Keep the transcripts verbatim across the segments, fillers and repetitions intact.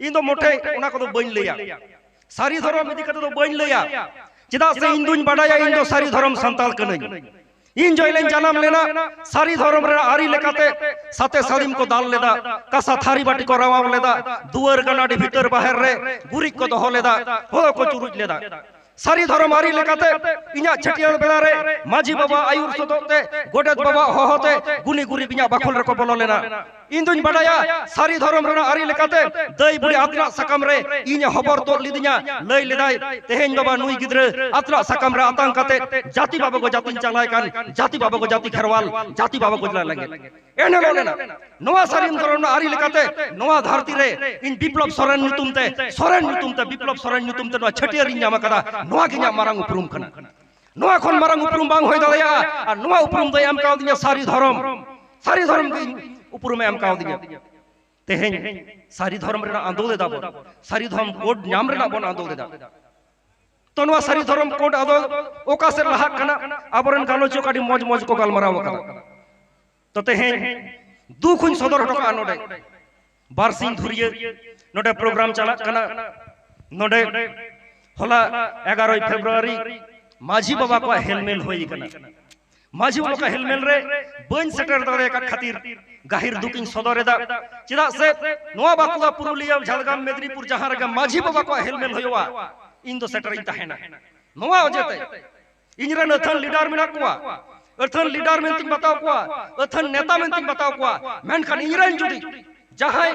ᱤᱧ ᱫᱚ ᱢᱚᱴᱷᱮ ᱚᱱᱟ ᱠᱚᱫᱚ ᱵᱟᱹᱧ ᱞᱟᱹᱭᱟ᱾ ᱥᱟᱹᱨᱤ ᱫᱷᱚᱨᱚᱢ ᱤᱫᱤ ᱠᱟᱛᱮ ᱫᱚ ᱵᱟᱹᱧ ᱞᱟᱹᱭᱟ᱾ ᱪᱮᱫᱟᱜ ᱥᱮ ᱤᱧ ᱫᱩᱧ ᱵᱟᱰᱟᱭᱟ ᱤᱧ ᱫᱚ ᱥᱟᱹᱨᱤ ᱫᱷᱚᱨᱚᱢ ᱥᱟᱱᱛᱟᱲ ᱠᱟᱹᱱᱟᱹᱧ᱾ ᱤᱧ ᱡᱚᱭᱞᱮᱧ ᱡᱟᱱᱟᱢ ᱞᱮᱱᱟ, ᱥᱟᱹᱨᱤ ᱫᱷᱚᱨᱚᱢ ᱨᱮᱱᱟᱜ ᱟᱹᱨᱤ ᱞᱮᱠᱟᱛᱮ ᱥᱟᱛᱮ ᱥᱟᱹᱲᱤᱢ ᱠᱚ ᱫᱟᱞ ᱞᱮᱫᱟ, ᱠᱟᱸᱥᱟ ᱛᱷᱟᱹᱨᱤ ᱵᱟᱹᱴᱤ ᱠᱚ ᱨᱟᱣᱟᱣ ᱞᱮᱫᱟ, ᱫᱩᱣᱟᱹᱨ ᱜᱟᱱᱟᱰᱤ ᱵᱷᱤᱛᱟᱹᱨ ᱵᱟᱦᱮᱨ ᱨᱮ ᱜᱩᱨᱤᱡ ᱠᱚ ᱫᱚᱦᱚ ᱞᱮᱫᱟ, ᱦᱳᱲᱳ ᱠᱚ ᱪᱩᱨᱩᱡ ᱞᱮᱫᱟ᱾ ᱥᱟᱹᱨᱤ ᱫᱷᱚᱨᱚᱢ ᱟᱹᱨᱤ ᱞᱮᱠᱟᱛᱮ ᱤᱧᱟᱹᱜ ᱪᱷᱟᱹᱴᱭᱟᱹᱨ ᱵᱮᱲᱟ ᱨᱮ ᱢᱟᱹᱡᱷᱤ ᱵᱟᱵᱟ ᱟᱹᱭᱩᱨ ᱥᱚᱛᱚᱜ ᱛᱮ, ᱜᱚᱰᱮᱛ ᱵᱟᱵᱟ ᱦᱚᱦᱚ ᱛᱮ ᱜᱩᱱᱤ ᱜᱩᱨᱤ ᱤᱧᱟᱹᱜ ᱵᱟᱠᱷᱳᱞ ᱨᱮᱠᱚ ᱵᱚᱞᱚ ᱞᱮᱱᱟ᱾ ᱤᱧ ᱫᱩᱧ ᱵᱟᱰᱟᱭᱟ ᱥᱟᱹᱨᱤ ᱫᱷᱚᱨᱚᱢ ᱨᱮᱱᱟᱜ ᱟᱹᱨᱤ ᱞᱮᱠᱟᱛᱮ ᱫᱟᱹᱭ ᱵᱩᱰᱷᱤ ᱟᱛᱱᱟᱜ ᱥᱟᱠᱟᱢ ᱨᱮ ᱤᱧᱮ ᱦᱚᱵᱚᱨ ᱛᱚᱫ ᱞᱤᱫᱤᱧᱟ, ᱞᱟᱹᱭ ᱞᱮᱫᱟᱭ, "ᱛᱮᱦᱮᱧ ᱵᱟᱵᱟ ᱱᱩᱭ ᱜᱤᱫᱽᱨᱟᱹ ᱟᱛᱱᱟᱜ ᱥᱟᱠᱟᱢ ᱨᱮ ᱟᱛᱟᱝ ᱠᱟᱛᱮ ᱡᱟᱹᱛᱤ ᱵᱟᱵᱟ ᱜᱚ ᱡᱟᱹᱛᱤᱧ ᱪᱟᱞᱟᱭ ᱠᱟᱱ, ᱡᱟᱹᱛᱤ ᱵᱟᱵᱟ ᱜᱚ ᱡᱟᱹᱛᱤ ᱠᱷᱮᱨᱣᱟᱞ, ᱡᱟᱹᱛᱤ ᱵᱟᱵᱟ ᱜᱚ ᱡᱟᱹᱛᱤ ᱞᱟᱹᱜᱤᱫ ᱮᱱ ᱦᱤᱞᱳᱜ ᱞᱮᱱᱟ᱾ ᱱᱚᱣᱟ ᱥᱟᱹᱨᱤ ᱫᱷᱚᱨᱚᱢ ᱨᱮᱱᱟᱜ ᱟᱹᱨᱤ ᱞᱮᱠᱟᱛᱮ ᱱᱚᱣᱟ ᱫᱷᱟᱹᱨᱛᱤ ᱨᱮ ᱤᱧ ᱵᱤᱯᱞᱚᱵ ᱥᱚᱨᱮᱱ ᱧᱩᱛᱩᱢ ᱛᱮ, ᱥᱚᱨᱮᱱ ᱧᱩᱛᱩᱢ ᱛᱮ, ᱵᱤᱯᱞᱚᱵ ᱥᱚᱨᱮᱱ ᱧᱩᱛᱩᱢ ᱛᱮ ᱱᱚᱣᱟ ᱪᱷᱟᱹᱴᱭᱟᱹᱨ ᱤᱧ ᱧᱟᱢ ᱟᱠᱟᱫᱟ᱾ ᱱᱚᱣᱟ ᱜᱮ ᱤᱧᱟᱹᱜ ᱢᱟᱨᱟᱝ ᱩᱯᱨᱩᱢ ᱠᱟᱱᱟ᱾ ᱱᱚᱣᱟ ᱠᱷᱚᱱ ᱢᱟᱨᱟᱝ ᱩᱯᱨᱩᱢ ᱵᱟᱝ ᱦᱩᱭ ᱫᱟᱲᱮᱭᱟᱜᱼᱟ᱾ ᱟᱨ ᱱᱚᱣᱟ ᱩᱯᱨᱩᱢ ᱫᱚᱭ ᱮᱢ ᱠᱟᱣᱫᱤᱧᱟ ᱥᱟᱹᱨᱤ ᱫᱷᱚᱨᱚᱢ᱾ ᱥᱟᱹᱨᱤ ᱫᱷᱚᱨᱚᱢ ᱜᱮ ᱤᱧ ᱩᱯᱨᱩᱢᱮ ᱮᱢ ᱠᱟᱣᱫᱤᱧᱟ᱾ ᱛᱮᱦᱮᱧ ᱥᱟᱹᱨᱤ ᱫᱷᱚᱨᱚᱢ ᱨᱮᱱᱟᱜ ᱟᱸᱫᱳᱲ ᱮᱫᱟ ᱵᱚᱱ, ᱥᱟᱹᱨᱤ ᱫᱷᱚᱨᱚᱢ ᱠᱳᱰ ᱧᱟᱢ ᱨᱮᱱᱟᱜ ᱵᱚᱱ ᱟᱸᱫᱳᱲ ᱮᱫᱟ᱾ ᱛᱚ, ᱱᱚᱣᱟ ᱥᱟᱹᱨᱤ ᱫᱷᱚᱨᱚᱢ ᱠᱳᱰ ᱟᱫᱚ ᱚᱠᱟ ᱥᱮᱫ ᱞᱟᱦᱟᱜ ᱠᱟᱱᱟ? ᱟᱵᱚᱨᱮᱱ ᱜᱟᱞᱚᱪᱤᱭᱟᱹ ᱠᱚ ᱟᱹᱰᱤ ᱢᱚᱡᱽ ᱢᱚᱡᱽ ᱠᱚ ᱜᱟᱞᱢᱟᱨᱟᱣ ᱟᱠᱟᱫᱟ᱾ ᱛᱚ, ᱛᱮᱦᱮᱧ ᱫᱩᱠ ᱦᱚᱧ ᱥᱚᱫᱚᱨ ᱦᱚᱴᱚ ᱠᱟᱜᱼᱟ ᱱᱚᱰᱮ᱾ ᱵᱟᱨᱥᱤᱧ ᱫᱷᱩᱨᱤᱭᱟᱹ ᱱᱚᱰᱮ ᱯᱨᱳᱜᱨᱟᱢ ᱪᱟᱞᱟᱜ ᱠᱟᱱᱟ᱾ ᱱᱚᱰᱮ ᱦᱚᱞᱟ ᱮᱜᱟᱨᱚᱭ ᱯᱷᱮᱵᱽᱨᱩᱣᱟᱨᱤ ᱢᱟᱹᱡᱷᱤ ᱵᱟᱵᱟ ᱠᱚᱣᱟᱜ ᱦᱮᱞᱢᱮᱞ ᱦᱩᱭ ᱠᱟᱱᱟ᱾ ᱢᱟᱹᱡᱷᱤ ᱵᱟᱵᱟ ᱠᱚᱣᱟᱜ ᱦᱮᱞᱢᱮᱞ ᱨᱮ ᱵᱟᱹᱧ ᱥᱮᱴᱮᱨ ᱫᱟᱲᱮ ᱟᱠᱟᱫ ᱠᱷᱟᱹᱛᱤᱨ ᱜᱟᱹᱦᱤᱨ ᱫᱩᱠᱤᱧ ᱥᱚᱫᱚᱨ ᱮᱫᱟ᱾ ᱪᱮᱫᱟᱜ ᱥᱮ ᱱᱚᱣᱟ ᱵᱟᱸᱠᱩᱲᱟ, ᱯᱩᱨᱩᱞᱤᱭᱟᱹ, ᱡᱷᱟᱲᱜᱨᱟᱢ, ᱢᱮᱫᱽᱱᱤᱯᱩᱨ, ᱡᱟᱦᱟᱸ ᱨᱮᱜᱮ ᱢᱟᱹᱡᱷᱤ ᱵᱟᱵᱟ ᱠᱚᱣᱟᱜ ᱦᱮᱞᱢᱮᱞ ᱦᱩᱭᱩᱜᱼᱟ, ᱤᱧ ᱫᱚ ᱥᱮᱴᱮᱨᱤᱧ ᱛᱟᱦᱮᱱᱟ᱾ ᱱᱚᱣᱟ ᱚᱡᱮᱛᱮ ᱤᱧ ᱨᱮᱱ ᱟᱹᱛᱷᱟᱹᱱ ᱞᱤᱰᱟᱨ ᱢᱮᱱᱟᱜ ᱠᱚᱣᱟ, ᱟᱹᱛᱷᱟᱹᱱ ᱞᱤᱰᱟᱨ ᱢᱮᱱᱛᱮᱧ ᱵᱟᱛᱟᱣ ᱠᱚᱣᱟ, ᱟᱹᱛᱷᱟᱹᱱ ᱱᱮᱛᱟ ᱢᱮᱱᱛᱮᱧ ᱵᱟᱛᱟᱣ ᱠᱚᱣᱟ, ᱢᱮᱱᱠᱷᱟᱱ ᱤᱧ ᱨᱮᱱ ᱡᱩᱫᱤ ᱡᱟᱦᱟᱸᱭ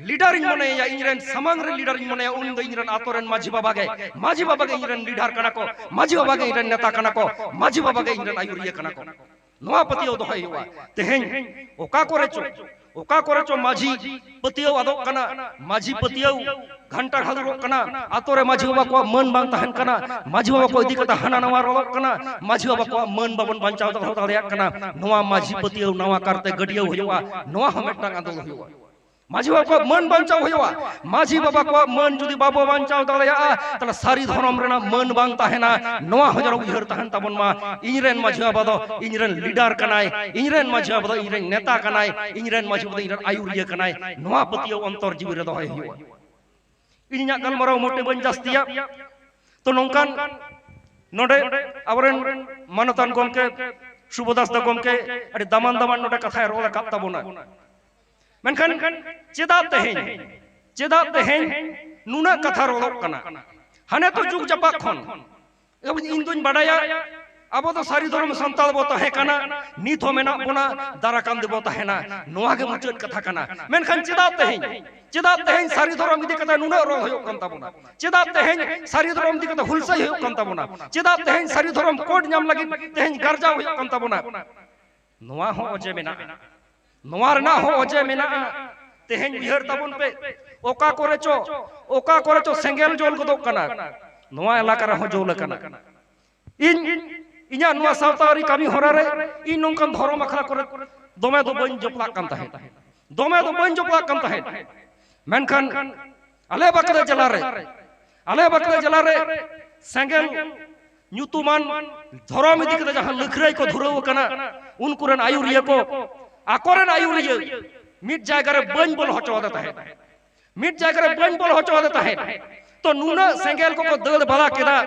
ᱞᱤᱰᱟᱨᱤᱧ ᱢᱚᱱᱮᱭᱟ, ᱤᱧ ᱨᱮᱱ ᱥᱟᱢᱟᱝ ᱨᱮ ᱞᱤᱰᱟᱨᱤᱧ ᱢᱚᱱᱮᱭᱟ, ᱩᱱᱤ ᱫᱚ ᱤᱧ ᱨᱮᱱ ᱟᱛᱳ ᱨᱮᱱ ᱢᱟᱹᱡᱷᱤ ᱵᱟᱵᱟ ᱜᱮ᱾ ᱢᱟᱹᱡᱷᱤ ᱵᱟᱵᱟ ᱜᱮ ᱤᱧ ᱨᱮᱱ ᱞᱤᱰᱟᱨ ᱠᱟᱱᱟ ᱠᱚ, ᱢᱟᱹᱡᱷᱤ ᱵᱟᱵᱟ ᱜᱮ ᱤᱧ ᱨᱮᱱ ᱱᱮᱛᱟ ᱠᱟᱱᱟ ᱠᱚ, ᱢᱟᱹᱡᱷᱤ ᱵᱟᱵᱟ ᱜᱮ ᱤᱧ ᱨᱮᱱ ᱟᱹᱭᱩᱨᱤᱭᱟᱹ ᱠᱟᱱᱟ ᱠᱚ᱾ ᱱᱚᱣᱟ ᱯᱟᱹᱛᱭᱟᱹᱣ ᱫᱚᱦᱚᱭ ᱦᱩᱭᱩᱜᱼᱟ᱾ ᱛᱮᱦᱮᱧ ᱚᱠᱟ ᱠᱚᱨᱮ ᱪᱚ, ᱚᱠᱟ ᱠᱚᱨᱮ ᱪᱚ ᱢᱟᱹᱡᱷᱤ ᱯᱟᱹᱛᱭᱟᱹᱣ ᱟᱫᱚᱜ ᱠᱟᱱᱟ, ᱢᱟᱹᱡᱷᱤ ᱯᱟᱹᱛᱭᱟᱹᱣ ᱜᱷᱟᱱᱴᱟ ᱜᱷᱟᱫᱩᱨᱚᱜ ᱠᱟᱱᱟ, ᱟᱛᱳ ᱨᱮ ᱢᱟᱹᱡᱷᱤ ᱵᱟᱵᱟ ᱠᱚᱣᱟᱜ ᱢᱟᱹᱱ ᱵᱟᱝ ᱛᱟᱦᱮᱱ ᱠᱟᱱᱟ, ᱢᱟᱹᱡᱷᱤ ᱵᱟᱵᱟ ᱠᱚ ᱤᱫᱤ ᱠᱟᱛᱮ ᱦᱟᱱᱟ ᱱᱟᱣᱟ ᱨᱚᱲᱚᱜ ᱠᱟᱱᱟ, ᱢᱟᱹᱡᱷᱤ ᱵᱟᱵᱟ ᱠᱚᱣᱟᱜ ᱢᱟᱹᱱ ᱵᱟᱵᱚᱱ ᱵᱟᱧᱪᱟᱣ ᱫᱚᱦᱚ ᱫᱟᱲᱮᱭᱟᱜ ᱠᱟᱱᱟ᱾ ᱱᱚᱣᱟ ᱢᱟᱹᱡᱷᱤ ᱯᱟᱹᱛᱭᱟᱹᱣ ᱱᱟᱣᱟ ᱠᱟᱨᱛᱮ ᱜᱟᱹᱰᱭᱟᱹᱣ ᱦᱩᱭᱩᱜᱼᱟ, ᱱᱚᱣᱟ ᱦᱚᱸ ᱢᱤᱫᱴᱟᱝ ᱟᱸᱫᱳᱲ ᱦᱩᱭᱩᱜᱼᱟ᱾ ᱢᱟᱹᱡᱷᱤ ᱵᱟᱵᱟ ᱠᱚᱣᱟᱜ ᱢᱟᱹᱱ ᱵᱟᱧᱪᱟᱣ ᱦᱩᱭᱩᱜᱼᱟ᱾ ᱢᱟᱹᱡᱷᱤ ᱵᱟᱵᱟ ᱠᱚᱣᱟᱜ ᱢᱟᱹᱱ ᱡᱩᱫᱤ ᱵᱟᱵᱚ ᱵᱟᱧᱪᱟᱣ ᱫᱟᱲᱮᱭᱟᱜᱼᱟ, ᱛᱟᱦᱚᱞᱮ ᱥᱟᱹᱨᱤ ᱫᱷᱚᱨᱚᱢ ᱨᱮᱱᱟᱜ ᱢᱟᱹᱱ ᱵᱟᱝ ᱛᱟᱦᱮᱱᱟ᱾ ᱱᱚᱣᱟ ᱦᱚᱸ ᱡᱮᱱᱚ ᱩᱭᱦᱟᱹᱨ ᱛᱟᱦᱮᱱ ᱛᱟᱵᱚᱱ ᱢᱟ, ᱤᱧ ᱨᱮᱱ ᱢᱟᱹᱡᱷᱤ ᱵᱟᱵᱟ ᱫᱚ ᱤᱧ ᱨᱮᱱ ᱞᱤᱰᱟᱨ ᱠᱟᱱᱟᱭ, ᱤᱧ ᱨᱮᱱ ᱢᱟᱹᱡᱷᱤ ᱵᱟᱵᱟ ᱫᱚ ᱤᱧ ᱨᱮᱱ ᱱᱮᱛᱟ ᱠᱟᱱᱟᱭ, ᱤᱧ ᱨᱮᱱ ᱢᱟᱹᱡᱷᱤ ᱵᱟᱵᱟ ᱫᱚ ᱤᱧ ᱨᱮᱱ ᱟᱹᱭᱩᱨᱤᱭᱟᱹ ᱠᱟᱱᱟᱭ᱾ ᱱᱚᱣᱟ ᱯᱟᱹᱛᱭᱟᱹᱣ ᱚᱱᱛᱚᱨ ᱡᱤᱣᱤ ᱨᱮ ᱫᱚᱦᱚᱭ ᱦᱩᱭᱩᱜᱼᱟ᱾ ᱤᱧᱟᱹᱜ ᱜᱟᱞᱢᱟᱨᱟᱣ ᱢᱚᱴᱮ ᱵᱟᱹᱧ ᱡᱟᱹᱥᱛᱤᱭᱟ᱾ ᱛᱚ ᱱᱚᱝᱠᱟᱱ ᱱᱚᱰᱮ ᱟᱵᱚᱨᱮᱱ ᱢᱟᱱᱚᱛᱟᱱ ᱜᱚᱢᱠᱮ ᱥᱩᱵᱷᱚᱫᱟᱥ ᱫᱟ ᱜᱚᱢᱠᱮ ᱟᱹᱰᱤ ᱫᱟᱢᱟᱱ ᱫᱟᱢᱟᱱ ᱱᱚᱰᱮ ᱠᱟᱛᱷᱟᱭ ᱨᱚᱲ ᱟᱠᱟᱫ ᱛᱟᱵᱚᱱᱟ᱾ ᱢᱮᱱᱠᱷᱟᱱ ᱪᱮᱫᱟᱜ ᱛᱮᱦᱮᱧ, ᱪᱮᱫᱟᱜ ᱛᱮᱦᱮᱧ ᱱᱩᱱᱟᱹᱜ ᱠᱟᱛᱷᱟ ᱨᱚᱲᱚᱜ ᱠᱟᱱᱟ? ᱦᱟᱱᱮ ᱛᱚ ᱡᱩᱜᱽ ᱡᱟᱯᱟᱜ ᱠᱷᱚᱱ ᱤᱧ ᱫᱩᱧ ᱵᱟᱰᱟᱭᱟ, ᱟᱵᱚ ᱫᱚ ᱥᱟᱹᱨᱤ ᱫᱷᱚᱨᱚᱢ ᱥᱟᱱᱛᱟᱲ ᱵᱚ ᱛᱟᱦᱮᱸ ᱠᱟᱱᱟ, ᱱᱤᱛ ᱦᱚᱸ ᱢᱮᱱᱟᱜ ᱵᱚᱱᱟ, ᱫᱟᱨᱟᱠᱟᱱ ᱫᱤᱱ ᱵᱚ ᱛᱟᱦᱮᱱᱟ᱾ ᱱᱚᱣᱟ ᱜᱮ ᱢᱩᱪᱟᱹᱫ ᱠᱟᱛᱷᱟ ᱠᱟᱱᱟ᱾ ᱢᱮᱱᱠᱷᱟᱱ ᱪᱮᱫᱟᱜ ᱛᱮᱦᱮᱧ, ᱪᱮᱫᱟᱜ ᱛᱮᱦᱮᱧ ᱥᱟᱹᱨᱤ ᱫᱷᱚᱨᱚᱢ ᱤᱫᱤ ᱠᱟᱛᱮ ᱱᱩᱱᱟᱹᱜ ᱨᱚᱲ ᱦᱩᱭᱩᱜ ᱠᱟᱱ ᱛᱟᱵᱚᱱᱟ? ᱪᱮᱫᱟᱜ ᱛᱮᱦᱮᱧ ᱥᱟᱹᱨᱤ ᱫᱷᱚᱨᱚᱢ ᱤᱫᱤ ᱠᱟᱛᱮ ᱦᱩᱞᱥᱟᱹᱭ ᱦᱩᱭᱩᱜ ᱠᱟᱱ ᱛᱟᱵᱚᱱᱟ? ᱪᱮᱫᱟᱜ ᱛᱮᱦᱮᱧ ᱥᱟᱹᱨᱤ ᱫᱷᱚᱨᱚᱢ ᱠᱳᱰ ᱧᱟᱢ ᱞᱟᱹᱜᱤᱫ ᱛᱮᱦᱮᱧ ᱜᱟᱨᱡᱟᱣ ᱦᱩᱭᱩᱜ ᱠᱟᱱ ᱛᱟᱵᱚᱱᱟ? ᱱᱚᱣᱟ ᱦᱚᱸ ᱚᱡᱮ ᱢᱮᱱᱟᱜᱼᱟ᱾ ᱱᱚᱣᱟ ᱨᱮᱱᱟᱜ ᱦᱚᱸ ᱚᱡᱮ ᱢᱮᱱᱟᱜᱼᱟ᱾ ᱛᱮᱦᱮᱧ ᱩᱭᱦᱟᱹᱨ ᱛᱟᱵᱚᱱ ᱯᱮ, ᱚᱠᱟ ᱠᱚᱨᱮ ᱪᱚ, ᱚᱠᱟ ᱠᱚᱨᱮ ᱪᱚ ᱥᱮᱸᱜᱮᱞ ᱡᱚᱞ ᱜᱚᱫᱚᱜ ᱠᱟᱱᱟ, ᱱᱚᱣᱟ ᱮᱞᱟᱠᱟ ᱨᱮᱦᱚᱸ ᱡᱚᱞ ᱟᱠᱟᱱᱟ᱾ ᱤᱧ, ᱤᱧᱟᱹᱜ ᱱᱚᱣᱟ ᱥᱟᱶᱛᱟ ᱟᱹᱨᱤ ᱠᱟᱹᱢᱤ ᱦᱚᱨᱟ ᱨᱮ ᱤᱧ ᱱᱚᱝᱠᱟᱱ ᱫᱷᱚᱨᱚᱢ ᱟᱠᱷᱲᱟ ᱠᱚᱨᱮ ᱫᱚᱢᱮ ᱫᱚ ᱵᱟᱹᱧ ᱡᱚᱯᱲᱟᱜ ᱠᱟᱱ ᱛᱟᱦᱮᱸᱫ, ᱫᱚᱢᱮ ᱫᱚ ᱵᱟᱹᱧ ᱡᱚᱯᱲᱟᱜ ᱠᱟᱱ ᱛᱟᱦᱮᱸᱫ᱾ ᱢᱮᱱᱠᱷᱟᱱ ᱟᱞᱮ ᱵᱟᱸᱠᱩᱲᱟ ᱡᱮᱞᱟ ᱨᱮ, ᱟᱞᱮ ᱵᱟᱸᱠᱩᱲᱟ ᱡᱮᱞᱟ ᱨᱮ ᱥᱮᱸᱜᱮᱞ ᱧᱩᱛᱩᱢᱟᱱ ᱫᱷᱚᱨᱚᱢ ᱤᱫᱤ ᱠᱟᱛᱮ ᱡᱟᱦᱟᱸ ᱞᱟᱹᱠᱷᱨᱟᱹᱭ ᱠᱚ ᱫᱷᱩᱨᱟᱹᱣ ᱟᱠᱟᱱᱟ, ᱩᱱᱠᱩ ᱨᱮᱱ ᱟᱹᱭᱩᱨᱤᱭᱟᱹ ᱠᱚ, ᱟᱠᱚᱨᱮᱱ ᱟᱹᱭᱩᱨᱤᱭᱟᱹ ᱢᱤᱫ ᱡᱟᱭᱜᱟ ᱨᱮ ᱵᱟᱹᱧ ᱵᱚᱞᱚ ᱦᱚᱪᱚ ᱟᱫᱮ ᱛᱟᱦᱮᱸᱫ, ᱢᱤᱫ ᱡᱟᱭᱜᱟ ᱨᱮ ᱵᱟᱹᱧ ᱵᱚᱞᱚ ᱦᱚᱪᱚ ᱟᱫᱮ ᱛᱟᱦᱮᱸᱫ᱾ ᱛᱚ ᱱᱩᱱᱟᱹᱜ ᱥᱮᱸᱜᱮᱞ ᱠᱚᱠᱚ ᱫᱟᱹᱲ ᱵᱟᱲᱟ ᱠᱮᱫᱟ,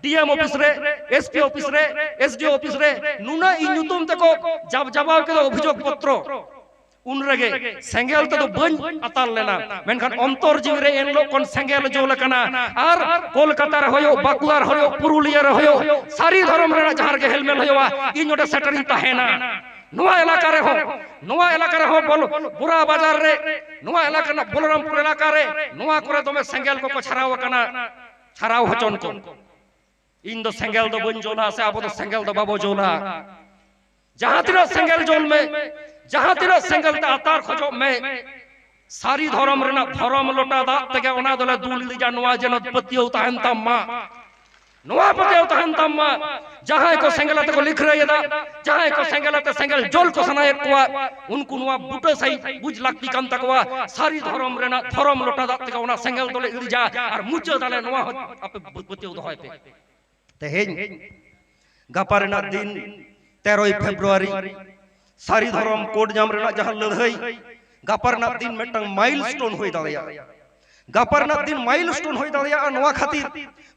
ᱰᱤ ᱮᱢ ᱚᱯᱷᱤᱥ ᱨᱮ, ᱮᱥ ᱯᱤ ᱚᱯᱷᱤᱥ ᱨᱮ, ᱮᱥ ᱰᱤ ᱚ ᱚᱯᱷᱤᱥ ᱨᱮ, ᱱᱩᱱᱟᱹᱜ ᱤᱧ ᱧᱩᱛᱩᱢ ᱛᱮᱠᱚ ᱡᱟᱵ ᱡᱟᱵᱟᱣ ᱠᱮᱫᱟ ᱚᱵᱷᱤᱡᱳᱜᱽ ᱯᱚᱛᱨᱚ᱾ ᱩᱱ ᱨᱮᱜᱮ ᱥᱮᱸᱜᱮᱞ ᱛᱮᱫᱚ ᱵᱟᱹᱧ ᱟᱛᱟᱨ ᱞᱮᱱᱟ, ᱢᱮᱱᱠᱷᱟᱱ ᱚᱱᱛᱚᱨ ᱡᱤᱣᱤ ᱨᱮ ᱮᱱ ᱦᱤᱞᱳᱜ ᱠᱷᱚᱱ ᱥᱮᱸᱜᱮᱞ ᱡᱩᱞ ᱟᱠᱟᱱᱟ᱾ ᱟᱨ ᱠᱳᱞᱠᱟᱛᱟ ᱨᱮ ᱦᱩᱭᱩᱜ, ᱵᱟᱸᱠᱩᱲᱟ ᱨᱮ ᱦᱩᱭᱩᱜ, ᱯᱩᱨᱩᱞᱤᱭᱟᱹ ᱨᱮ ᱦᱩᱭᱩᱜ, ᱥᱟᱹᱨᱤ ᱫᱷᱚᱨᱚᱢ ᱨᱮᱱᱟᱜ ᱡᱟᱦᱟᱸ ᱨᱮᱜᱮ ᱦᱮᱞᱢᱮᱞ ᱦᱩᱭᱩᱜᱼᱟ, ᱤᱧ ᱚᱸᱰᱮ ᱥᱮᱴᱮᱨᱤᱧ ᱛᱟᱦᱮᱱᱟ᱾ ᱱᱚᱣᱟ ᱮᱞᱟᱠᱟ ᱨᱮᱦᱚᱸ, ᱱᱚᱣᱟ ᱮᱞᱟᱠᱟ ᱨᱮᱦᱚᱸ ᱵᱚᱞ-, ᱵᱳᱨᱟ ᱵᱟᱡᱟᱨ ᱨᱮ, ᱱᱚᱣᱟ ᱮᱞᱟᱠᱟ ᱨᱮᱱᱟᱜ ᱵᱚᱞᱚᱨᱟᱢᱯᱩᱨ ᱮᱞᱟᱠᱟ ᱨᱮ, ᱱᱚᱣᱟ ᱠᱚᱨᱮ ᱫᱚᱢᱮ ᱥᱮᱸᱜᱮᱞ ᱠᱚᱠᱚ ᱪᱷᱟᱨᱟᱣ ᱟᱠᱟᱱᱟ, ᱪᱷᱟᱨᱟᱣ ᱦᱚᱪᱚᱱ ᱠᱚ᱾ ᱤᱧ ᱫᱚ ᱥᱮᱸᱜᱮᱞ ᱫᱚ ᱵᱟᱹᱧ ᱡᱳᱞᱟ, ᱥᱮ ᱟᱵᱚ ᱫᱚ ᱥᱮᱸᱜᱮᱞ ᱫᱚ ᱵᱟᱵᱚ ᱡᱳᱞᱟ᱾ ᱡᱟᱦᱟᱸ ᱛᱤᱱᱟᱹᱜ ᱥᱮᱸᱜᱮᱞ ᱡᱳᱞ ᱢᱮ, ᱡᱟᱦᱟᱸ ᱛᱤᱱᱟᱹᱜ ᱥᱮᱸᱜᱮᱞ ᱛᱮ ᱟᱛᱟᱨ ᱠᱷᱚᱡᱚᱜ ᱢᱮ, ᱥᱟᱹᱨᱤ ᱫᱷᱚᱨᱚᱢ ᱨᱮᱱᱟᱜ ᱫᱷᱚᱨᱚᱢ ᱞᱚᱴᱟ ᱫᱟᱜ ᱛᱮᱜᱮ ᱚᱱᱟ ᱫᱚᱞᱮ ᱫᱩᱞ ᱤᱫᱤᱭᱟ, ᱱᱚᱣᱟ ᱡᱮᱱᱚ ᱯᱟᱹᱛᱭᱟᱹᱣ ᱛᱟᱦᱮᱱ ᱛᱟᱢ ᱢᱟ, ᱱᱚᱣᱟ ᱯᱟᱹᱛᱭᱟᱹᱣ ᱛᱟᱦᱮᱱ ᱛᱟᱢ ᱢᱟ᱾ ᱡᱟᱦᱟᱸᱭ ᱠᱚ ᱥᱮᱸᱜᱮᱞ ᱟᱛᱮ ᱠᱚ ᱞᱤᱠᱷᱨᱟᱹᱭ ᱮᱫᱟ, ᱡᱟᱦᱟᱸᱭ ᱠᱚ ᱥᱮᱸᱜᱮᱞ ᱟᱛᱮ ᱥᱮᱸᱜᱮᱞ ᱡᱳᱞ ᱠᱚ ᱥᱟᱱᱟᱭᱮᱫ ᱠᱚᱣᱟ, ᱩᱱᱠᱩ ᱱᱚᱣᱟ ᱵᱩᱴᱟᱹ ᱥᱟᱹᱦᱤᱡ ᱵᱩᱡᱽ ᱞᱟᱹᱠᱛᱤ ᱠᱟᱱ ᱛᱟᱠᱚᱣᱟ᱾ ᱥᱟᱹᱨᱤ ᱫᱷᱚᱨᱚᱢ ᱨᱮᱱᱟᱜ ᱫᱷᱚᱨᱚᱢ ᱞᱚᱴᱟ ᱫᱟᱜ ᱛᱮᱜᱮ ᱚᱱᱟ ᱥᱮᱸᱜᱮᱞ ᱫᱚᱞᱮ ᱤᱲᱤᱡᱟ ᱟᱨ ᱢᱩᱪᱟᱹᱫ ᱟᱞᱮ, ᱱᱚᱣᱟ ᱦᱚᱸ ᱟᱯᱮ ᱯᱟᱹᱛᱭᱟᱹᱣ ᱫᱚᱦᱚᱭ ᱯᱮ᱾ ᱛᱮᱦᱮᱧ ᱜᱟᱯᱟ ᱨᱮᱱᱟᱜ ᱫᱤᱱ ᱛᱮᱨᱚᱭ ᱯᱷᱮᱵᱽᱨᱩᱣᱟᱨᱤ, ᱥᱟᱹᱨᱤ ᱫᱷᱚᱨᱚᱢ ᱠᱳᱰ ᱧᱟᱢ ᱨᱮᱱᱟᱜ ᱡᱟᱦᱟᱸ ᱞᱟᱹᱲᱦᱟᱹᱭ, ᱜᱟᱯᱟ ᱨᱮᱱᱟᱜ ᱫᱤᱱ ᱢᱤᱫᱴᱟᱝ ᱢᱟᱭᱤᱞᱥᱴᱳᱱ ᱦᱩᱭ ᱫᱟᱲᱮᱭᱟᱜᱼᱟ᱾ ᱜᱟᱯᱟ ᱨᱮᱱᱟᱜ ᱫᱤᱱ ᱢᱟᱭᱤᱞ ᱥᱴᱳᱱ ᱦᱩᱭ ᱫᱟᱲᱮᱭᱟᱜᱼᱟ᱾ ᱱᱚᱣᱟ ᱠᱷᱟᱹᱛᱤᱨ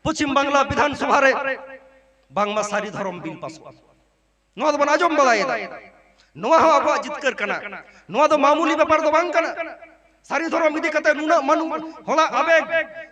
ᱯᱚᱪᱷᱤᱢ ᱵᱟᱝᱞᱟ ᱵᱤᱫᱷᱟᱱ ᱥᱚᱵᱷᱟ ᱨᱮ ᱵᱟᱝᱢᱟ ᱥᱟᱹᱨᱤ ᱫᱷᱚᱨᱚᱢ ᱵᱤᱞ ᱯᱟᱥᱚᱜᱼᱟ᱾ ᱱᱚᱣᱟ ᱫᱚᱵᱚᱱ ᱟᱸᱡᱚᱢ ᱵᱟᱲᱟᱭᱮᱫᱟ᱾ ᱱᱚᱣᱟ ᱦᱚᱸ ᱟᱵᱚᱣᱟᱜ ᱡᱤᱛᱠᱟᱹᱨ ᱠᱟᱱᱟ᱾ ᱱᱚᱣᱟ ᱫᱚ ᱢᱟᱢᱩᱞᱤ ᱵᱮᱯᱟᱨ ᱫᱚ ᱵᱟᱝ ᱠᱟᱱᱟ᱾ ᱥᱟᱹᱨᱤ ᱫᱷᱚᱨᱚᱢ ᱤᱫᱤ ᱠᱟᱛᱮ ᱱᱩᱱᱟᱹᱜ ᱢᱟᱱᱩ ᱦᱚᱲᱟᱜ ᱟᱵᱮᱜ,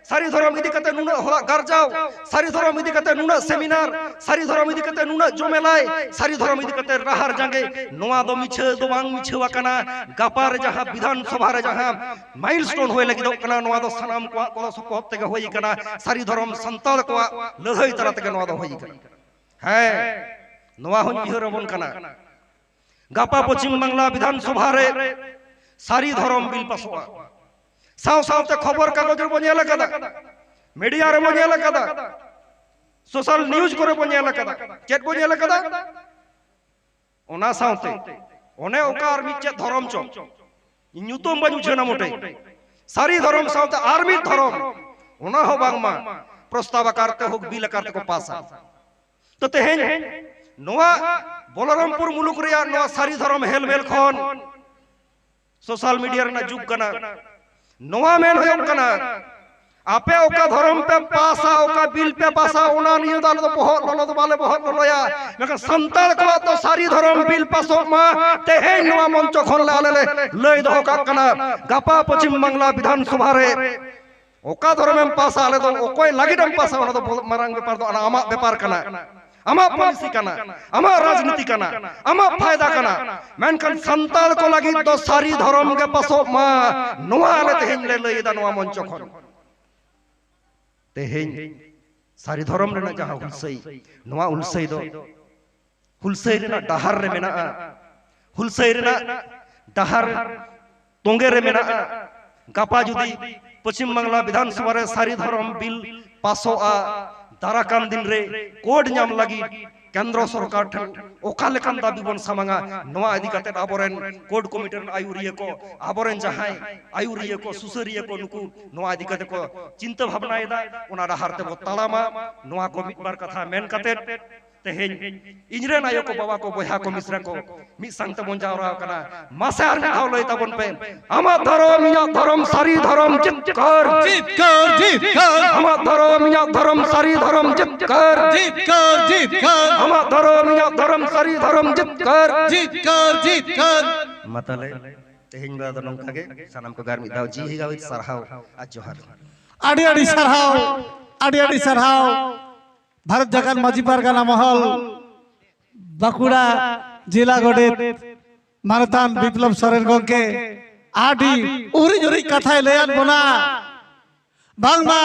ᱥᱟᱹᱨᱤ ᱫᱷᱚᱨᱚᱢ ᱤᱫᱤ ᱠᱟᱛᱮ ᱱᱩᱱᱟᱹᱜ ᱦᱚᱲᱟᱜ ᱜᱟᱨᱡᱟᱣ, ᱥᱟᱹᱨᱤ ᱫᱷᱚᱨᱚᱢ ᱤᱫᱤ ᱠᱟᱛᱮ ᱱᱩᱱᱟᱹᱜ ᱥᱮᱢᱤᱱᱟᱨ, ᱥᱟᱹᱨᱤ ᱫᱷᱚᱨᱚᱢ ᱤᱫᱤ ᱠᱟᱛᱮ ᱱᱩᱱᱟᱹᱜ ᱡᱚᱢᱮᱞᱟᱭ, ᱥᱟᱹᱨᱤ ᱫᱷᱚᱨᱚᱢ ᱤᱫᱤ ᱠᱟᱛᱮ ᱨᱟᱦᱟᱨ ᱡᱟᱸᱜᱮ, ᱱᱚᱣᱟ ᱫᱚ ᱢᱤᱪᱷᱟᱹ ᱫᱚ ᱵᱟᱝ ᱢᱤᱪᱷᱟᱹᱣ ᱟᱠᱟᱱᱟ᱾ ᱜᱟᱯᱟ ᱨᱮ ᱡᱟᱦᱟᱸ ᱵᱤᱫᱷᱟᱱ ᱥᱚᱵᱷᱟ ᱨᱮ ᱡᱟᱦᱟᱸ ᱢᱟᱭᱤᱞ ᱥᱴᱳᱱ ᱦᱩᱭ ᱞᱟᱹᱜᱤᱫᱚᱜ ᱠᱟᱱᱟ, ᱱᱚᱣᱟ ᱫᱚ ᱥᱟᱱᱟᱢ ᱠᱚᱣᱟᱜ ᱜᱚᱲᱚ ᱥᱚᱯᱚᱦᱚᱫ ᱛᱮᱜᱮ ᱦᱩᱭ ᱟᱠᱟᱱᱟ᱾ ᱥᱟᱹᱨᱤ ᱫᱷᱚᱨᱚᱢ ᱥᱟᱱᱛᱟᱲ ᱠᱚᱣᱟᱜ ᱞᱟᱹᱲᱦᱟᱹᱭ ᱛᱟᱞᱟ ᱛᱮᱜᱮ ᱱᱚᱣᱟ ᱫᱚ ᱦᱩᱭ ᱟᱠᱟᱱᱟ᱾ ᱦᱮᱸ, ᱱᱚᱣᱟ ᱦᱚᱸᱧ ᱩᱭᱦᱟᱹᱨ ᱟᱵᱚᱱ ᱠᱟᱱᱟ᱾ ᱜᱟᱯᱟ ᱯᱚᱪᱷᱤᱢ ᱵᱟᱝᱞᱟ ᱵᱤᱫᱷᱟᱱ ᱥᱚᱵᱷᱟ ᱨᱮ ᱥᱟᱹᱨᱤ ᱫᱷᱚᱨᱚᱢ ᱵᱤᱞ ᱯᱟᱥᱚᱜᱼᱟ᱾ ᱥᱟᱶ ᱥᱟᱶᱛᱮ ᱠᱷᱚᱵᱚᱨ ᱠᱟᱜᱚᱡᱽ ᱨᱮᱵᱚᱱ ᱧᱮᱞ ᱟᱠᱟᱫᱟ, ᱢᱤᱰᱤᱭᱟ ᱨᱮᱵᱚᱱ ᱧᱮᱞ ᱟᱠᱟᱫᱟ, ᱥᱳᱥᱟᱞ ᱱᱤᱭᱩᱡᱽ ᱠᱚᱨᱮ ᱵᱚᱱ ᱧᱮᱞ ᱟᱠᱟᱫᱟ᱾ ᱪᱮᱫ ᱵᱚᱱ ᱧᱮᱞ ᱟᱠᱟᱫᱟ? ᱚᱱᱟ ᱥᱟᱶᱛᱮ ᱚᱱᱮ ᱚᱠᱟ ᱟᱨ ᱢᱤᱫ ᱪᱮᱫ ᱫᱷᱚᱨᱚᱢ ᱪᱚ, ᱤᱧ ᱧᱩᱛᱩᱢ ᱵᱟᱹᱧ ᱩᱪᱷᱟᱹᱱᱟ ᱢᱚᱴᱮ, ᱥᱟᱹᱨᱤ ᱫᱷᱚᱨᱚᱢ ᱥᱟᱶᱛᱮ ᱟᱨ ᱢᱤᱫ ᱫᱷᱚᱨᱚᱢ, ᱚᱱᱟ ᱦᱚᱸ ᱵᱟᱝᱢᱟ ᱯᱨᱚᱥᱛᱟᱵ ᱟᱠᱟᱨ ᱛᱮ ᱦᱳᱠ, ᱵᱤᱞ ᱟᱠᱟᱨ ᱛᱮᱠᱚ ᱯᱟᱥᱟ᱾ ᱛᱚ ᱛᱮᱦᱮᱧ ᱱᱚᱣᱟ ᱵᱚᱞᱚᱨᱟᱢᱯᱩᱨ ᱢᱩᱞᱩᱠ ᱨᱮᱭᱟᱜ ᱱᱚᱣᱟ ᱥᱟᱹᱨᱤ ᱫᱷᱚᱨᱚᱢ ᱦᱮᱞᱢᱮᱞ ᱠᱷᱚᱱ, ᱥᱳᱥᱟᱞ ᱢᱤᱰᱤᱭᱟ ᱨᱮᱱᱟᱜ ᱡᱩᱜᱽ ᱠᱟᱱᱟ, ᱱᱚᱣᱟ ᱢᱮᱱ ᱦᱩᱭᱩᱜ ᱠᱟᱱᱟ, ᱟᱯᱮ ᱚᱠᱟ ᱫᱷᱚᱨᱚᱢ ᱯᱮ ᱯᱟᱥᱟ, ᱚᱠᱟ ᱵᱤᱞ ᱯᱮ ᱯᱟᱥᱟ, ᱚᱱᱟ ᱱᱤᱭᱟᱹ ᱫᱚ ᱟᱞᱮ ᱫᱚ ᱵᱚᱦᱚᱜ ᱞᱚᱞᱚ ᱫᱚ ᱵᱟᱞᱮ ᱵᱚᱦᱚᱜ ᱞᱚᱞᱚᱭᱟ᱾ ᱢᱮᱱᱠᱷᱟᱱ ᱥᱟᱱᱛᱟᱲ ᱠᱚᱣᱟᱜ ᱫᱚ ᱥᱟᱹᱨᱤ ᱫᱷᱚᱨᱚᱢ ᱵᱤᱞ ᱯᱟᱥᱚᱜ ᱢᱟ, ᱛᱮᱦᱮᱧ ᱱᱚᱣᱟ ᱢᱚᱧᱪᱚ ᱠᱷᱚᱱ ᱞᱮ ᱟᱞᱮ ᱞᱮ ᱞᱟᱹᱭ ᱫᱚᱦᱚ ᱠᱟᱜ ᱠᱟᱱᱟ᱾ ᱜᱟᱯᱟ ᱯᱚᱪᱷᱤᱢ ᱵᱟᱝᱞᱟ ᱵᱤᱫᱷᱟᱱ ᱥᱚᱵᱷᱟ ᱨᱮ ᱚᱠᱟ ᱫᱷᱚᱨᱚᱢᱮᱢ ᱯᱟᱥᱟ, ᱟᱞᱮ ᱫᱚ ᱚᱠᱚᱭ ᱞᱟᱹᱜᱤᱫ ᱮᱢ ᱯᱟᱥᱟ, ᱚᱱᱟ ᱫᱚ ᱵᱚ-, ᱢᱟᱨᱟᱝ ᱵᱮᱯᱟᱨ ᱫᱚ ᱚᱱᱟ ᱟᱢᱟᱜ ᱵᱮᱯᱟᱨ ᱠᱟᱱᱟ, ᱟᱢᱟᱜ ᱯᱚᱞᱤᱥᱤ ᱠᱟᱱᱟ, ᱟᱢᱟᱜ ᱨᱟᱡᱽᱱᱤᱛᱤ ᱠᱟᱱᱟ, ᱟᱢᱟᱜ ᱯᱷᱟᱭᱫᱟ ᱠᱟᱱᱟ᱾ ᱢᱮᱱᱠᱷᱟᱱ ᱥᱟᱱᱛᱟᱲ ᱠᱚ ᱞᱟᱹᱜᱤᱫ ᱫᱚ ᱥᱟᱹᱨᱤ ᱫᱷᱚᱨᱚᱢ ᱜᱮ ᱯᱟᱥᱚᱜ ᱢᱟ, ᱱᱚᱣᱟ ᱟᱞᱮ ᱛᱮᱦᱮᱧ ᱞᱮ ᱞᱟᱹᱭ ᱮᱫᱟ ᱱᱚᱣᱟ ᱢᱚᱧᱪᱚ ᱠᱷᱚᱱ᱾ ᱛᱮᱦᱮᱧ ᱥᱟᱹᱨᱤ ᱫᱷᱚᱨᱚᱢ ᱨᱮᱱᱟᱜ ᱡᱟᱦᱟᱸ ᱦᱩᱞᱥᱟᱹᱭ, ᱱᱚᱣᱟ ᱦᱩᱞᱥᱟᱹᱭ ᱫᱚ ᱦᱩᱞᱥᱟᱹᱭ ᱨᱮᱱᱟᱜ ᱰᱟᱦᱟᱨ ᱨᱮ ᱢᱮᱱᱟᱜᱼᱟ, ᱦᱩᱞᱥᱟᱹᱭ ᱨᱮᱱᱟᱜ ᱰᱟᱦᱟᱨ ᱛᱚᱸᱜᱮ ᱨᱮ ᱢᱮᱱᱟᱜᱼᱟ᱾ ᱜᱟᱯᱟ ᱡᱩᱫᱤ ᱯᱚᱪᱷᱤᱢ ᱵᱟᱝᱞᱟ ᱵᱤᱫᱷᱟᱱ ᱥᱚᱵᱷᱟ ᱨᱮ ᱥᱟᱹᱨᱤ ᱫᱷᱚᱨᱚᱢ ᱵᱤᱞ ᱯᱟᱥᱚᱜᱼᱟ, ᱫᱟᱨᱟ ᱠᱟᱱ ᱫᱤᱱ ᱨᱮ ᱠᱳᱰ ᱧᱟᱢ ᱞᱟᱹᱜᱤᱫ ᱠᱮᱱᱫᱨᱚ ᱥᱚᱨᱠᱟᱨ ᱴᱷᱮᱱ ᱚᱠᱟ ᱞᱮᱠᱟᱱ ᱫᱟᱹᱵᱤ ᱵᱚᱱ ᱥᱟᱢᱟᱝᱟ, ᱱᱚᱣᱟ ᱤᱫᱤ ᱠᱟᱛᱮ ᱟᱵᱚᱨᱮᱱ ᱠᱳᱰ ᱠᱚᱢᱤᱴᱤ ᱨᱮᱱ ᱟᱹᱭᱩᱨᱤᱭᱟᱹ ᱠᱚ, ᱟᱵᱚᱨᱮᱱ ᱡᱟᱦᱟᱸᱭ ᱟᱹᱭᱩᱨᱤᱭᱟᱹ ᱠᱚ, ᱥᱩᱥᱟᱹᱨᱤᱭᱟᱹ ᱠᱚ, ᱱᱩᱠᱩ ᱱᱚᱣᱟ ᱤᱫᱤ ᱠᱟᱛᱮ ᱠᱚ ᱪᱤᱱᱛᱟᱹ ᱵᱷᱟᱵᱽᱱᱟᱭᱮᱫᱟ᱾ ᱚᱱᱟ ᱰᱟᱦᱟᱨ ᱛᱮᱵᱚ ᱛᱟᱲᱟᱢᱟ᱾ ᱱᱚᱣᱟ ᱠᱚ ᱢᱤᱫ ᱵᱟᱨ ᱠᱟᱛᱷᱟ ᱢᱮᱱ ᱠᱟᱛᱮ ᱛᱮᱦᱮᱧ ᱤᱧ ᱨᱮᱱ ᱟᱭᱳ ᱠᱚ, ᱵᱟᱵᱟ ᱠᱚ, ᱵᱚᱭᱦᱟ ᱠᱚ, ᱢᱤᱥᱨᱟ ᱠᱚ, ᱢᱤᱫ ᱥᱟᱝ ᱛᱮᱵᱚᱱ ᱡᱟᱣᱨᱟ ᱟᱠᱟᱱᱟ᱾ ᱢᱟᱥᱮ ᱟᱨ ᱢᱤᱫ ᱫᱷᱟᱣ ᱞᱟᱹᱭ ᱛᱟᱵᱚᱱ ᱯᱮ, ᱟᱢᱟᱜ ᱫᱷᱚᱨᱚᱢ ᱤᱧᱟᱹᱜ ᱫᱷᱚᱨᱚᱢ, ᱥᱟᱹᱨᱤ ᱫᱷᱚᱨᱚᱢ ᱡᱤᱛᱠᱟᱹᱨ᱾ ᱡᱤᱛᱠᱟᱹᱨ, ᱡᱤᱛᱠᱟᱹᱨ᱾ ᱟᱢᱟᱜ ᱫᱷᱚᱨᱚᱢ ᱤᱧᱟᱹᱜ ᱫᱷᱚᱨᱚᱢ, ᱥᱟᱹᱨᱤ ᱫᱷᱚᱨᱚᱢ ᱡᱤᱛᱠᱟᱹᱨ᱾ ᱡᱤᱛᱠᱟᱹᱨ, ᱡᱤᱛᱠᱟᱹᱨ᱾ ᱟᱢᱟᱜ ᱫᱷᱚᱨᱚᱢ ᱤᱧᱟᱹᱜ ᱫᱷᱚᱨᱚᱢ, ᱥᱟᱹᱨᱤ ᱫᱷᱚᱨᱚᱢ ᱡᱤᱛᱠᱟᱹᱨ᱾ ᱡᱤᱛᱠᱟᱹᱨ, ᱡᱤᱛᱠᱟᱹᱨ᱾ ᱢᱟ ᱛᱟᱦᱞᱮ ᱛᱮᱦᱮᱧ ᱵᱮᱲᱟ ᱫᱚ ᱱᱚᱝᱠᱟ ᱜᱮ, ᱥᱟᱱᱟᱢ ᱠᱚᱜᱮ ᱟᱨ ᱢᱤᱫ ᱫᱷᱟᱣ ᱡᱤᱣᱤ ᱜᱟᱹᱣᱤᱛ ᱥᱟᱨᱦᱟᱣ ᱟᱨ ᱡᱚᱦᱟᱨ᱾ ᱟᱹᱰᱤ ᱟᱹᱰᱤ ᱥᱟᱨᱦᱟᱣ, ᱟᱹᱰᱤ ᱟᱹᱰᱤ ᱥᱟᱨᱦᱟᱣ᱾ ᱵᱷᱟᱨᱚᱛ ᱡᱟᱠᱟᱛ ᱢᱟᱹᱡᱷᱤ ᱯᱟᱨᱜᱟᱱᱟ ᱢᱚᱦᱚᱞ, ᱵᱟᱸᱠᱩᱲᱟ ᱡᱮᱞᱟ ᱜᱚᱰᱮᱛ ᱢᱟᱱᱚᱛᱟᱱ ᱵᱤᱯᱞᱚᱵ ᱥᱚᱨᱮᱱ ᱜᱚᱢᱠᱮ ᱟᱹᱰᱤ ᱩᱨᱤᱡ ᱩᱨᱤᱡ ᱠᱟᱛᱷᱟᱭ ᱞᱟᱹᱭᱟᱫ ᱵᱚᱱᱟ᱾ ᱵᱟᱝᱢᱟ